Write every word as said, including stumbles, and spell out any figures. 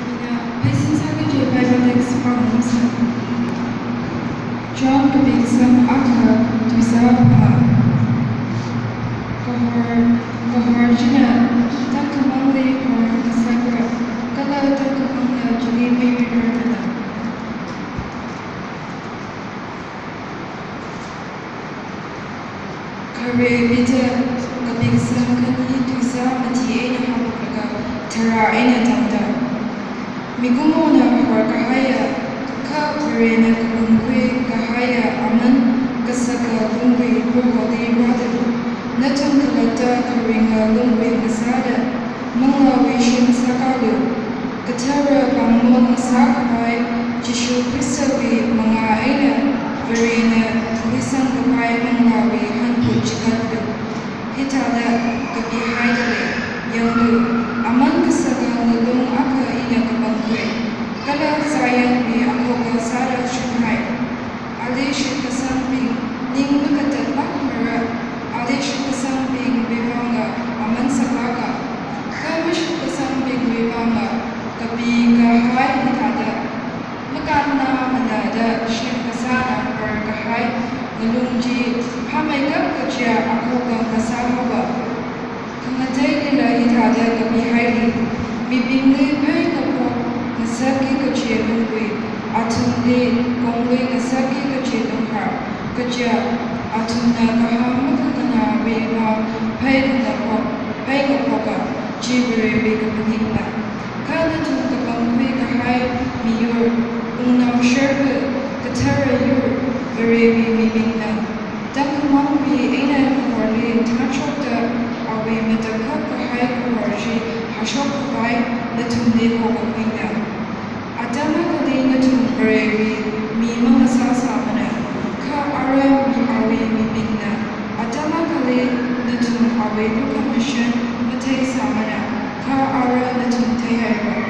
Ina pheisin sāki kaji Bible text pāmungsa. John kapi kasang akha, tuizā phangā. Kahor, kahor china tangkhamangli horngasakra, kala tangkhamangna chili meirirarmana. Khare Peter kapi kasang khani, tuizā mati eina haoklaga tharā eina tangda, mikumona horkahaiya, kha Varena kapangkhui kahaiya aman kasaka lungwui Proholi rāda, nathum khalatta kharinga lungwui ngasāda, manglāwui shim sākalu. Kathara pāngmon ngasākhavai Jishu Khristawui mangā eina Varena khuisangkhavai manglāwui hanphut chikatlu. Hithāda kapihaida lei, yanglu, aman kasaka ngalung akha ina kapangkhui, kala Zionwui akhoka sāda shunghai. Ali shitkasangbing ning makatatmamara, ali shitkasangbingwui vangla aman sākaka, kha mashitkasangbingwui vangla kapikahai hithāda, makānnamana da shim kasāna horkahai ngalung chi phāmeikap kajiya akhoka ngasāhaowa. Khangateilila hithāda kapihaili, mibingli phei ngaphok ngasakki kaji lungwui, athumli konglui ngasakki kaji lunghar, kaja athumna kahāng makhanganāwui vang phei ngaphok, phei ngaphoka, chi Varewui kaphaningna. Kha nathum kapangkhui kahai miyur, wungnao sherpa, kathara yur, Varewui mibingna. Tangkhamangwui eina kahorli thānshokta awui matakhak kahai kahor chi hāshokkhavai nathumli hokakhuina. Atam akhali nathum Varewui mi mangasāsāmana, kha ara mi awui mibingna. Atam akhali nathum awui lukhamashan matheisāmana, kha ara nathum theihaira.